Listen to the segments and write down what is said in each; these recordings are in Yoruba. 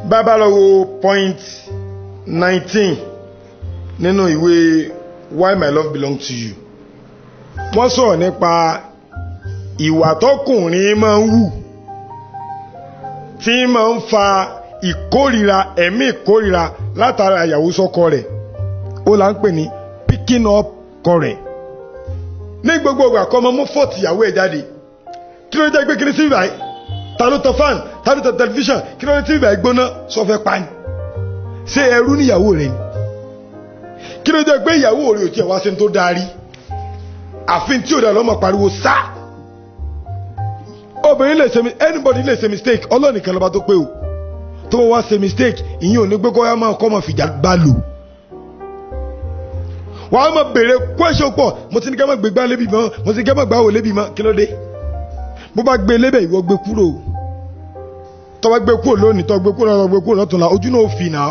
Bàbá lọ wo point 19 nínú ìwé Why My Love Belong to You, wọ́n sọ̀rọ̀ nípa ìwà tọkùnrin máa ń wù tí máa ń fa ìkórira, ẹ̀mí ìkórira látara ìyàwó sọ́kọ rẹ̀. Ó là ń pè ní picking up quarrel. Ní gbogbo ìgbà kọ́ ọmọ mú fault ìyàwó ẹ̀ jáde. Kí ló dé gbé kiri sí ibà yìí? Ta ló tan fan? Ta ló tan tẹlifíṣàn? Kí ló dé tí ibà yìí gbóná? Sọ fẹ́ pa ni? Ṣé ẹrú níyàwó rẹ ni? Kí ló dé gbé ìyàwó rẹ ò tiẹ̀ wá sí ní tó darí àfin tí ò dá lọ́mọ pariwo sá? Obìnrin lè ṣe, anybody lè ṣe mistake. Ọlọ́nìkan lọ́ba tó pé o. Tó wá ṣe mistake, ìyẹn ò ní gbé kọ́ ya máa kọ́ máa fìjà gbá lò. Wàá máa béèrè question pọ̀. Mo ti ní ká má gbé gbá lébi mọ́, mo ti ní ká má gbá wò lébi mọ́. Kí ló dé? Bó bá gbé lébẹ̀, ìwọ gbé kúrò. Tó bá gbé kúrò lónìí, tó gbé kúrò lọ́tọ̀, gbé kúrò lọ́tùnla, ojú náà ó fi nà.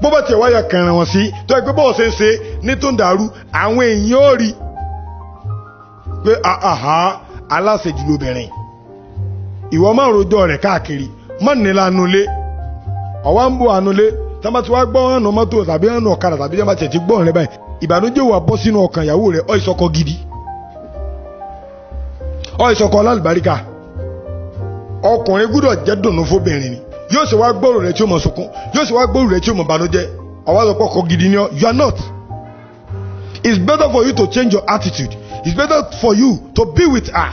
Bó bá tiẹ̀ wáyà kẹrin wọn sí, tó yẹ pé bọ́ọ̀ ṣe ń ṣe ní tó ń dàrú, àwọn èèyàn ò rí pé àhà, aláṣejù lobìnrin. Ìwọ máa rojọ́ rẹ̀ káàkiri, má nílá nulẹ̀, ọ̀wá ń bọ̀ ànulẹ̀. Tí wọ́n bá ti wá gbọ́ ọ̀nà mọ́tò tàbí ọ̀nà ọ̀kadà tàbí tí wọ́n bá tiẹ̀ ti gbọ́ ọ̀rẹ́ báyìí, ìbànújẹ́ wà bọ́ sínú ọkàn ìyàwó rẹ̀. Ọ̀ ìsọkọ gidi, ọ̀ ìsọkọ alálùbáríkà. Ọkùnrin gbúdọ̀ jẹ́ dùnú fóbìnrin ni. Yóò ṣe wá gbọ́rò rẹ̀ tí ó mọ̀ sunkún, yóò ṣe wá gbọ́rò rẹ̀ tí ó mọ̀ bànújẹ́, ọ̀wá sọ pé ọkọ gidi ni ọ́? You are not. It's better for you to change your attitude. It's better for you to be with her.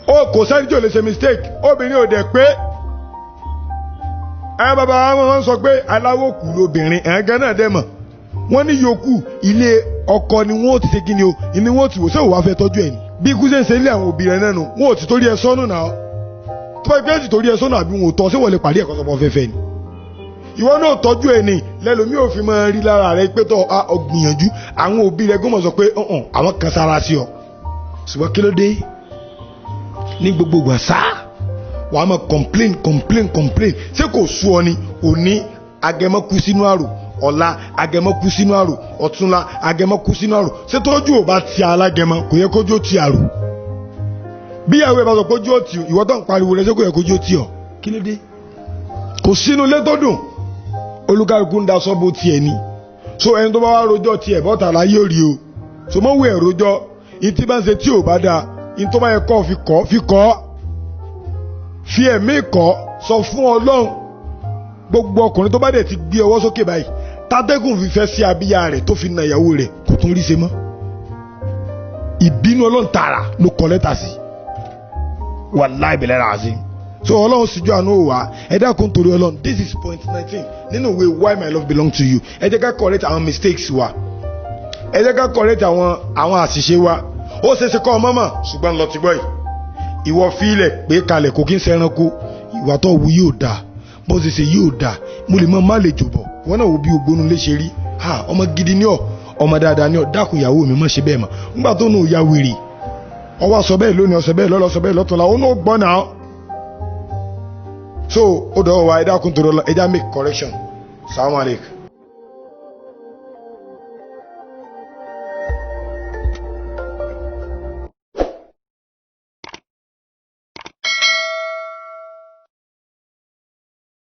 O kò sẹ́ni tí ò lè ṣe mistake. Obìnrin ò dẹ̀ pé. Ẹ bàbá wọn sọ pé aláwọ̀ kù lóbìnrin. Ẹ̀ gan náà dẹ̀ mọ̀ wọ́n ní yòókù ilé ọkọ ni wọ́n ti ṣe kí ni o ni wọ́n ti wò. Ṣé òwò afẹ́ tọ́jú ẹ̀ ni? Bí ikú ṣe ń ṣe ilé àwọn òbí rẹ̀ náà nù, wọn ò ti torí ẹ sọ́nù náà. Tó bá gbé ti torí ẹ sọ́nù àbí wọn ò tọ́, ṣé wọ́n lè pàdé ẹ̀kọ́ sọpọ̀ fẹ́fẹ́ ni? Ìwọ náà tọ́jú ẹ ní lẹ́lòmí ò fi máa rí lára rẹ pé tọ́ ọ gbìyànjú. Àwọn òbí rẹ gómọ̀ sọ pé ọ̀hún àwọn kan sára sí ọ. Ṣùgbọ́n kí ló dé ní gbogbo ìgbà sáà wàá máa complain, complain, complain? Ṣé kò sú ọ ni? Òní agẹmọ kú sínú àrò, ọ̀la agẹmọ kú sínú àrò, ọ̀túnla agẹmọ kú sínú àrò. Ṣé tójú ò bá ti alágẹmọ, kò yẹ kójú ó ti àrò? Bí ìyàwó ẹ bá sọ pé ojú ó ti ìwọ tó ń pariwo rẹ, ṣé kò yẹ kójú ó ti ọ? Kí ló dé? Kò sínú ilé tó dùn. Olúkálùkù ń daṣọ bó tiẹ̀ ni. So ẹni tó bá wá rojọ́ tiẹ̀ bọ́ta la yóò rí o. So mọ̀ wí ẹ̀ rojọ́ ìtí bá ń ṣe tí ò bá dáa. Ìtí tó bá yẹ kọ́ fi kọ́, fi kọ́, fi ẹ̀mí kọ́, sọ fún Ọlọ́run. Gbogbo ọkùnrin tó bá dẹ̀ ti gbé ọwọ́ sókè báyìí, tádẹ́gùn fífẹ́ sí abíyá rẹ̀, tó fi na ìyàwó rẹ̀, kò tún rí ṣe mọ́. Ìbínú Ọlọ́run tààrà ló kọ lẹ́tà sí. Wàláì bẹ̀lẹ́ rà sí. So Ọlọ́run síjú àánú wá. Ẹ dákun, torí Ọlọ́run. This is point 19 nínú ìwé Why My Love Belong to You. Ẹ jẹ́ ká correct àwọn mistakes wa. Ẹ jẹ́ ká correct àwọn àṣìṣe wa. Ó ṣeé ṣe kọ́ ọmọ mọ̀, ṣùgbọ́n lọ ti gbọ́ yìí, ìwọ fílẹ̀ pé kalẹ̀ kò kí ń ṣẹranko. Ìwà tó wù yóò dáa, bó ṣe ṣe yóò dáa. Mo lè mọ má lè jòbọ̀. Wọn náà wo bí ògbónú lè ṣe rí. Ha, ọmọ gidi ní ọ, ọmọ dáadáa ní ọ. Dákun, ìyàwó mi, má ṣe bẹ́ẹ̀ mọ́. Nígbà tó nù ya wèrè, ọwọ́ sọ bẹ́ẹ̀ lónìí, ọsọ bẹ́ẹ̀ lọ́lọ́, sọ bẹ́ẹ̀ lọ́tọ̀la, ó náà gbọ́ náà. So ó dọ̀wọ́ wa. Ẹ dákun, tó lọ, ẹ já make correction. Salamu alaikum.